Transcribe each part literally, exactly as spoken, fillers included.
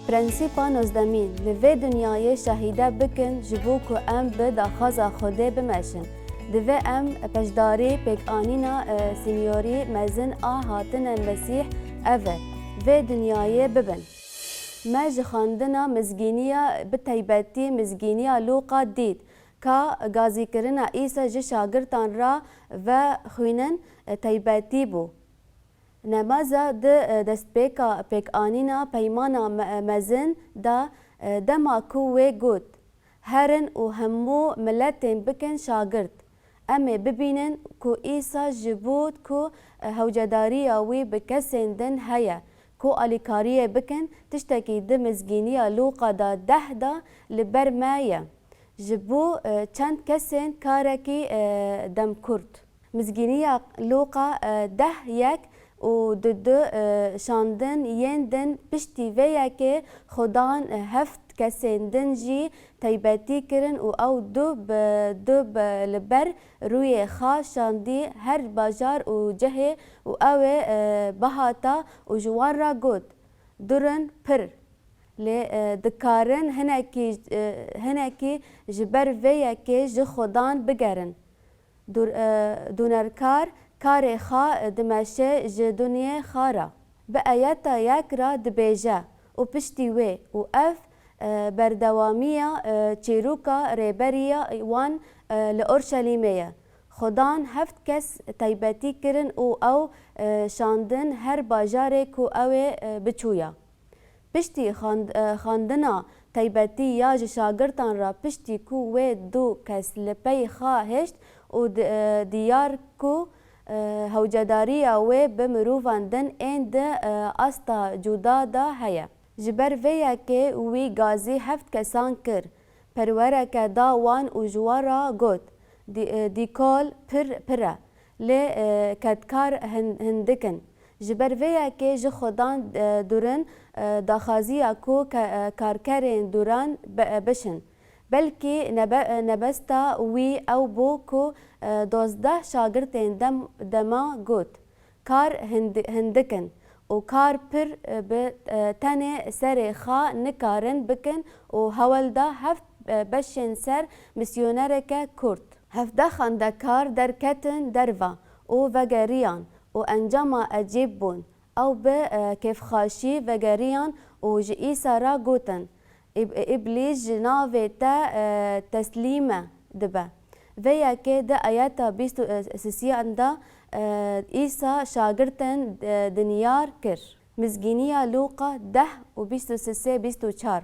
Prensîpa nozdemîn, li vê dinyayê şehîde bikin ji bo ku em bi daxwaza Xwedê bimeşin. Divê em beşdarî pêkanîna, e, sînyorî mezin a hatine Mesîh, ev e, vê dinyayê bibin. Me ji xwendina mizgîniya, bi taybetî mizgîniya Lûqa dît, ka gazîkirina Îsa ji şagirtan re vexwînin, e, taybetî bû. Nemaza di, e, destpêka pêkanîna peymana me-, mezin de, e, dema ku wê got, "Herin û hemû miletên bikin şagirt." Em ê bibînin ku Îsa ji bo ku, e, hewcedariya wî bi kesên din heye, ku alîkariyê bikin, tiştekî di mizgîniya Lûqa de deh de li ber me ye. Ji bo, e, çend kesên karekî, e, demkurt. Mizgîniya Lûqa, e, deh yek û di du, e, şandin yên din piştî vê yekê Xudan, e, heft kesên din jî taybetî kirin û ew du bi du bi li ber rûyê xwe şandî her bajar û cihê û ew ê, e, bihata û ji wan re got, "Durin pir." Lê, e, dikarin hinekî, e, hinekî ji ber vê yekê ji Xudan bigerin. Dur-, e, dunerkar karê xwe dimeşe ji dinyê xwe re. Bi ayeta yek re dibêje, û piştî wê, û ev, e, berdewamiya, e, çîroka rêberiya wan, e, li Orşelîmê ye. Xudan heft kes taybetî kirin û ew, e, şandin her bajarê ku ew ê, e, biçûya. Piştî xand-, e, xandina taybetî ya ji şagirtan re, piştî ku wê du kes li pey xwe hişt û di-, e, diyar ku, e, hewcedariya wê bi mirovan din ên di, e, asta cuda de heye. Ji ber vê yekê wî gazî heft kesan kir, perwereke da wan û ji wan re got, "Dî-, e, dîkol pir, pir e, lê, e, kedkar hin-, hindik in." Ji ber vê yekê ji Xudan, e, durin, e, daxwaziya ku ke-, e, karkerên duran bi-, e, bişin. Belkî nebe-, e, nebesta wî ew bû ku, e, dozdeh şagirtên dem-, dema got, "Kar hindi-, hindik in û kar pir, e, bi, e, tenê serê xwe nikarin bikin û hewlda heft, e, beşên ser misyonereke kurt." Hevdeh xwendekar derketin derve û vegeriyan û encama ecêb bûn. Ew bi, e, kêfxweşî vegeriyan û ji Îsa re gotin, "Îb-, Îblîs ji navê te, e, teslîme dibe." Vê yekê di ayeta bîst û sisiyan de, e, Îsa şagirtin, e, dinyar kir. Mizgîniya Lûqa deh û bîst û sisê bîst û çar.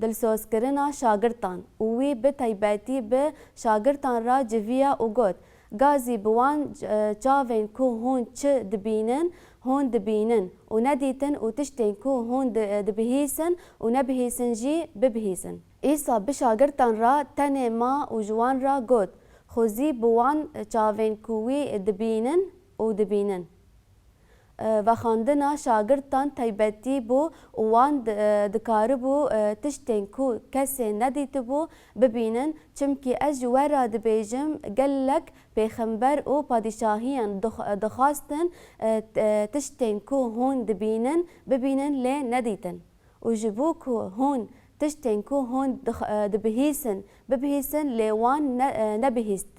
Dilsozkirina şagirtan û wî bi taybetî bi şagirtan re civiya û got, "Gazî bi wan, e, çavên ku hûn çi dibînin, hûn dibînin û nedîtin û tiştên ku hûn di-, e, dibihîsin û nebihîsin jî bibihîsin." Îsa bi şagirtan re tenê ma û ji wan re got, "Xwezî bi wan çavên ku wî dibînin û dibînin." E, vexwendina şagirtan taybetî bû û wan di-, e, dikaribû, e, tiştên ku kesên nedîtibû bibînin, çimkî ez ji we re dibêjim, gelek pêxember û padîşahiyan dix-, e, dixwastin, e, t-, e, tiştên ku hûn dibînin, bibînin lê nedîtin. Û ji bo ku hûn tiştên ku hûn dix-, e, dibihîsin, bibihîsin lê wan ne-, e, nebihîst.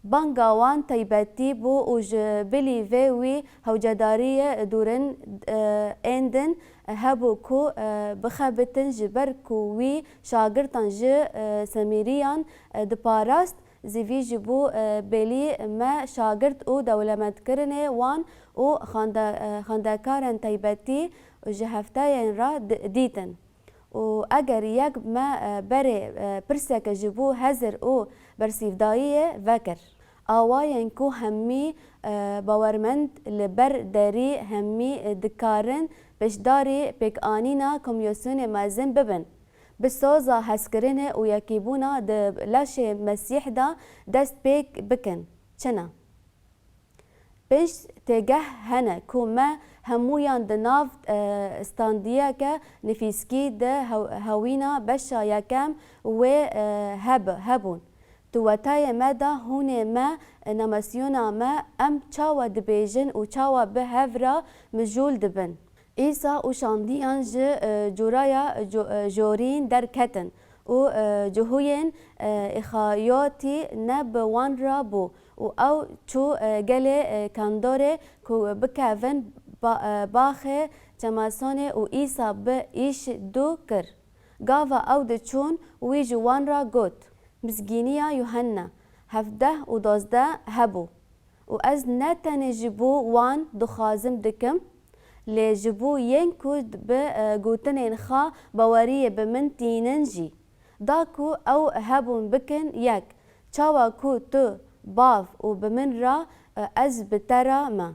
Banga wan taybetî bû û ji bilî vê wî hewcedariyê durin, e, ên din hebû ku, e, bixebitin ji ber ku wî şagirtan ji, e, Semîriyan, e, diparast, zîvî ji bo, e, belî me şagirt û dewlemendkirinê wan û xwende-, e, xwendekarên taybetî ji hefteyên re di-, dîtin. Û eger yek me, e, berê, e, pirseke ji bo hezir û bersîvdayiyê vekir. Awayên ku hemî, e, bawermend li ber derî hemî, e, dikarin beşdarî pêkanîna komîsyonê mezin bibin. Bi soza hezkirinê û yekîbûna di laşê Mesîh de dest pê bikin. Çi ne? Pênc têgeh hene ku me hemûyan di nav, e, standiyeke nivîskî de hew-, hewîna beşa yekem wê, e, heb-, hebûn. Di wetayê me de hûnê me, e, namasyona me, em çawa dibêjin û çawa bi hev re mijûl dibin. Îsa û şandiyan ji, e, curaya co-, e, jorîn derketin û, e, cihûyên, e, Îxayotî ne bi wan re bû û ew çû, e, gelê, e, Kendorê ku bikevin ba-, e, baxê Çemesonê û Îsa bi îş dû kir. Gava ew diçûn, wî ji wan re got, Mizgîniya Yuhenna hevdeh û dozdeh hebû. Û ez ne tenê ji bo wan dixwazim dikim, lê ji bo yên ku bi, e, gotinên xwe baweriyê bi min tînin jî. Da ku ew hebûn bikin yek, çawa ku tu bav û bi min re, e, ez bi te re me.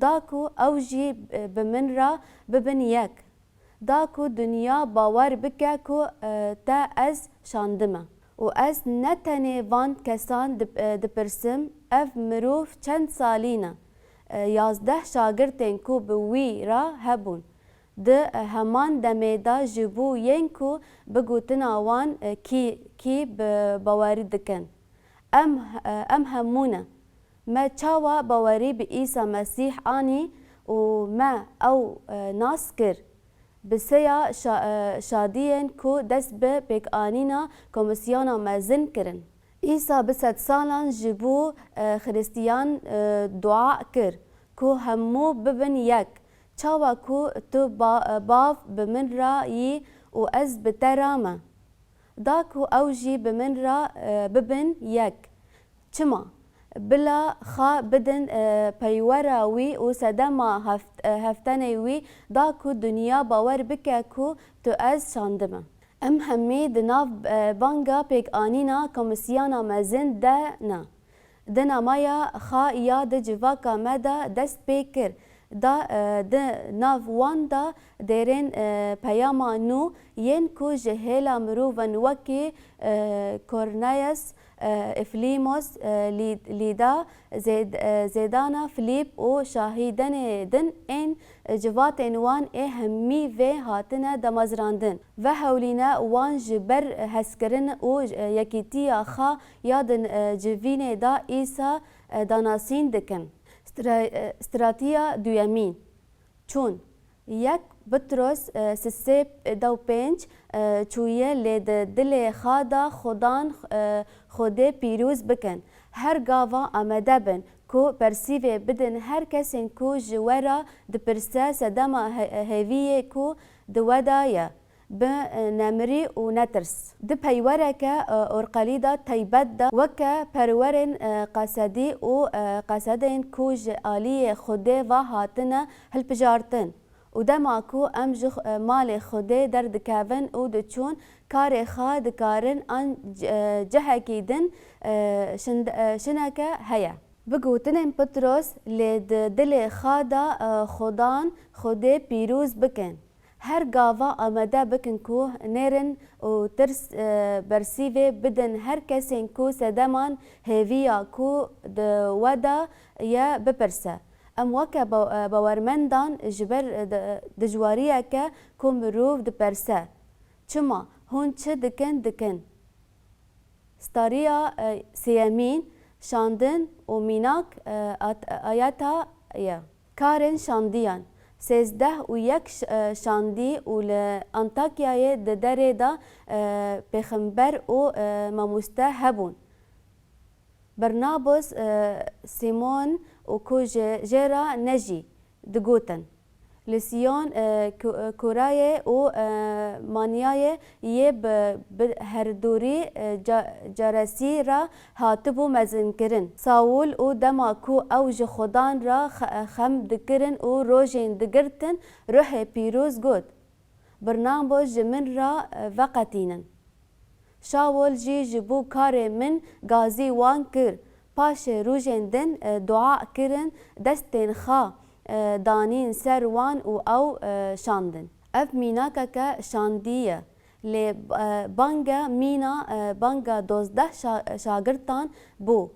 Da ku ew jî, e, bi min re bibin yek. Da ku dinya bawer bike ku, e, te ez şandime. Û ez ne tenê van kesan dip-, e, dipirsim, ev mirov çend salî ne? E, yazdeh şagirtên ku bi wî re hebûn, di, e, heman demê de ji bo yên ku bi gotina wan, e, kî, kî bi bawerî dikin? Em, e, em hemû ne. Me çawa bawerî bi Îsa Mesîh anî û me ew, e, nas kir? Bi seya şa-, e, şadiyên ku dest bi pêkanîna Komîsyona Mezin kirin. Îsa bi sedsalan ji bo, e, Xiristiyan, e, dua kir ku hemû bibin yek. Çawa ku tu ba-, e, bav bi min re yî û ez bi te re me. Da ku ew jî bi min re, e, bibin yek. Çima? Bila xwe bidin, e, peywera wî û sedema heft-, e, heftenê wî, da ku dinya bawer bike ku tu ez şandime. Em hemî di nav, e, banga pêkanîna Komîsyona Mezin de ne. Di namaya xwe ya di civaka me de dest pê kir, da, e, di nav wan de dêrên, e, peyama nû yên ku ji hêla mirovan wekî, e, Korneyas, e, Îflîmos, e, Lî-, Lîda, Zêd-, e, Zêdana Filîp û şahîdenê din ên civatên wan ê hemî vê hatine damezrandin. Vehewlîne wan ji ber hezkirin û, e, yekîtiya xwe ya di, e, civînê de Îsa, e, danasîn dikin. Stra-, e, stratiya duyemîn. Çûn. Yek Pitros, e, sisê dew pênc, e, çûye lê di dilê xwe de Xudan, e, Xwedê pîroz bikin. Her gava amade bin ku bersîvê bidin her kesên ku ji we re dipirse sedema he-, hêviyê ku di we de ye. Bi, e, nemirî û netirs. Di peywereke, e, orqelî de taybet de weke perwerên, e, qesedî û, e, qesedên ku ji aliyê Xwedê ve hatine hilbijartin û dema ku em ji, e, malê Xwedê derdikevin û diçûn karê xwe dikarin an c-, e, cihekî din, e, şind-, e, şineke heye. Bi gotinên Pitros, lê di dilê xwe de, e, Xudan Xwedê pîroz bikin. Her gava amade bikin ku nêrin û tirs, e, bersîvê bidin her kesên ku sedeman hêviya ku di we de ye bipirse. Em weke ba-, e, bawermendan ji ber, e, di-, dijwariyeke ku mirov diperse, Çima? Hûn çi dikin, dikin? Stariya, e, sêyemîn, şandin û mînak, e, at-, ayeta ye. Karên şandiyan. Sêzdeh û yek ş-, e, şandî û li Antakyayê di derê de, e, pêxember û, e, mamoste hebûn. Bernabas, e, Sîmon û ku ji jê re ne jî, digotin. Lîsyon, e, Ku-, e, Kurayê û, e, Manyayê yê bi, bi herdûrî, e, ca-, caresî re hatibû mezinkirin. Saûl û dema ku ew ji Xudan re xe-, xem dikirin û rojên digirtin, Ruhê Pîroz got, Bernabas ji min re, e, veqetînin. Şawol jî ji bo karê min gazî wan kir. Paşê rojên din, e, dua kirin, destên xwe, e, danîn ser wan û ew, e, şandin. Ev mînakeke şandî ye, lê, e, bange mîna, e, banga dozdeh şa-, şagirtan bû.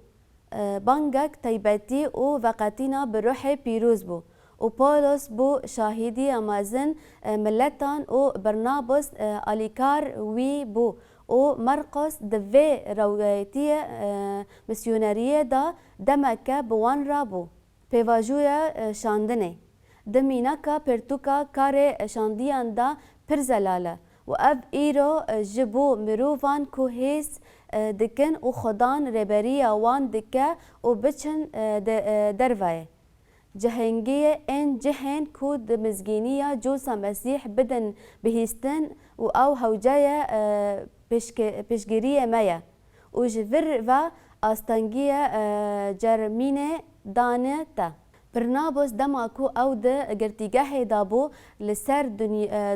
E, bangek taybetî û veqetîna bi Ruhê Pîroz bû. Û Pawlos bû şahîdiya mezin, e, miletan û Bernabas, e, alîkar wî bû û Marqos di vê rewayetiyê, e, misyoneriyê de demeke bi wan re bû. Pêvajoya, e, şandinê. Di mînaka pirtûka karê şandiyan de pir zelal e û ev îro ji bo mirovan ku hêz dikin û Xudan rêberiya wan dike û biçin dervayê. Cihengiyê ên cihên ku di mizgîniya Cosa Mesîh bidin bihîstin û ew hewce ye piştgiriyê me ye. û ji vir ve astengiyê cermînê dane te. Pirnabos dema ku ew di girtîgehê de bû, li ser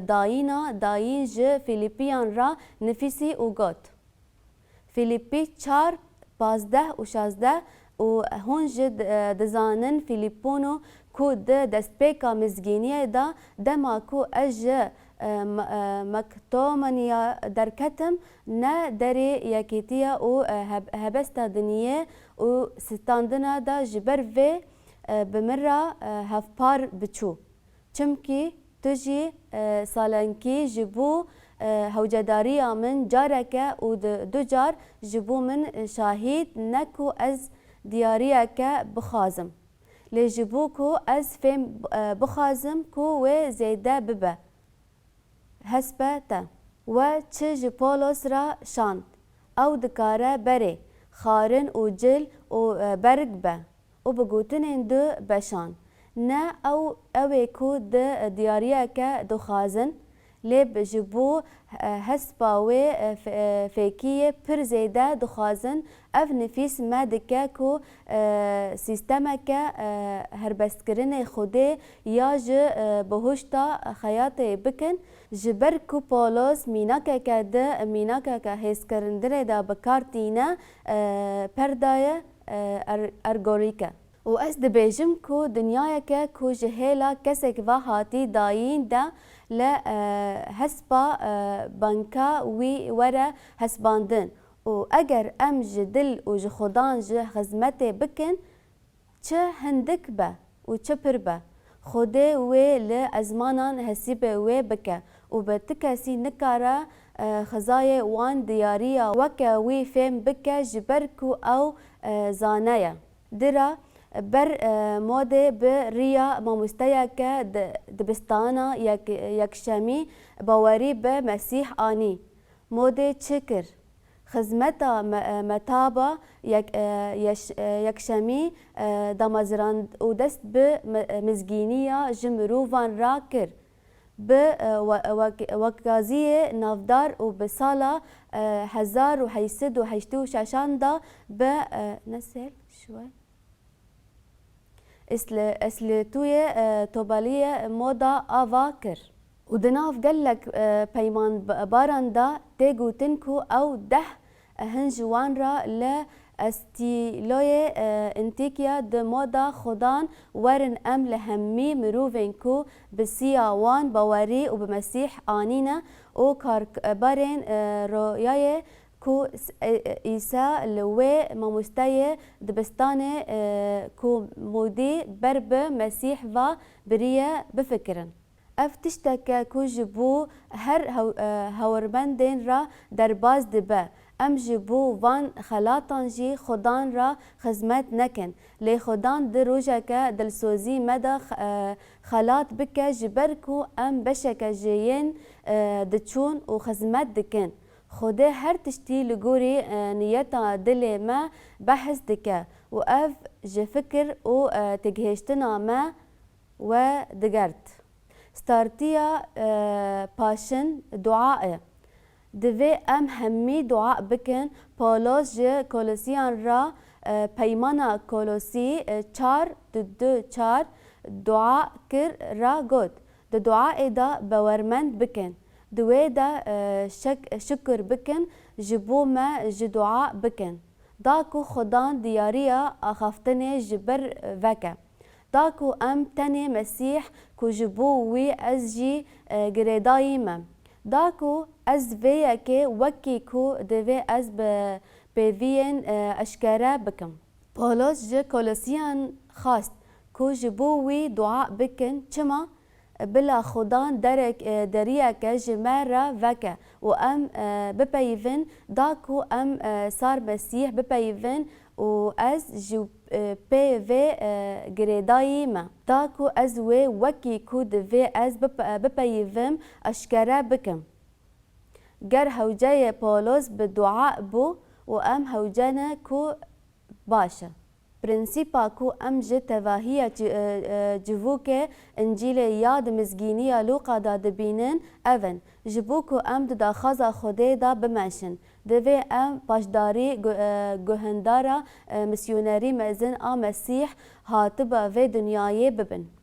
dayîna dayîn ji Fîlîpiyan re nifîsî û got, Fîlîpî çar, pazdeh û şazdeh û hûn jî dizanin Fîlîpûno ku di destpêka mizgîniyê de dema ku ez ji Makdoniya derketim, ne derê yekîtiya û hebesta diniyê û standina de ji ber vê bi min re hevpar biçû. Çimkî tu jî salenkî ji bo hewcedariya min careke û di du car ji bo min şahîd ne ku ez diyariyeke bixwazim. Lê ji bo ku ez fêm bixwazim ku wê zêde bibe hespe te. We çi ji Polos re şand, ew dikare berê xarin û cil û berg be û bi gotinên du beşan. Ne ew, ew ê ku di diyariyeke dixwazin, lê ji bo hespa wê fêkiyê pir zêde dixwazin, ev nifîs me dike ku sîstemeke herbestkirinê Xwedê ya ji bihuşta xeyatê bikin, ji ber ku Polos mînakeke di mînakeke hêzkirindinê de bi kar tîne, perdaye ergorîk e. Û ez dibêjim ku dinyayeke ku ji hêla kesek ve hatî dayîn de li hespa banka wî were hesbandin û eger em ji dil û ji Xudan ji xizmetê bikin, çi hindik be û çi pir be, Xwedê wê li ezmanan hesîbê wê bike û bi ti kesî nikare xizayê wan diyariya weke wî fêm bike ji ber ku ew zane ye. Dira ber modê bi riya mamosteyeke dibistana yekşemî bawerî bi Mesîh anî. Modê çi kir? Xizmeta metaba yekşemî damezrand û dest bi mizgîniya ji mirovan re kir. Bi wekgaziyê navdar û bi sala hezar û heşt sed û heştê û şeşan de bi nesel şwe. Eslêtûyê Tobaliyê moda ava kir. Û di nav gelek peymanbaran de tê gotin ku ew deh hin ji wan re li Estîloyê Entîkya di moda Xudan werin em li hemî mirovên ku bi siya wan bawerî û bi Mesîh anîne û karbarên royayê ku Îsa li wê mamosteyê dibistanê ku modî ber bi Mesîh va biriye bifikirin. Ev tişteke ku ji bo her hewirmendên re derbaz dibe. Em ji bo van xelatan jî Xudan re xizmet nekin. Lê Xudan di rojeke dilsozî me de xelat bike ji ber ku em beşeke ji yên diçûn û xizmet dikin. Xwedê her tiştî li gorî niyeta dilê me behs dike û ev ji fikir û têgihiştina me we digert. Startiya paşin dua e. Divê em hemî dua bikin. Pawlos ji Kolosiyan re peymana Kolosî çar, du du çar dua kir re got, Di duayê de bawermend bikin. Di wê de şek, şikir bikin, ji bo me ji dua bikin. Da ku Xudan diyariya axaftinê ji ber veke. Da ku em tenê Mesîh ku ji bo wî ez jî girêdayî me. Da ku ez vê yekê wekî ku divê ez bi pêviyên eşkere bikim. Pawlos ji Kolosiyan xwest ku ji bo wî dua bikin. Çima? Bila Xudan derek, e, deriyeke ji me re veke û em, e, bipeyivin, da ku em, e, sar Mesîh bipeyivin û ez ji, e, pê vê, e, girêdayî me. Da ku ez wê wekî ku divê ez bip-, e, bipeyivim, eşkere bikim. Ger hewceyê Pawlos bi dua bû û em hewce ne ku baş e. Prensîpa ku em ji tevahiya ci-, e, e, civûkê Încîlê ya di mizgîniya Lûqa de dibînin, ev in, ji bo ku em di daxwaza Xwedê de bimeşin, divê em paşdarî gu-, e, guhindara, e, misyonerî mezin a Mesîh hatiba vê dinyayê bibin.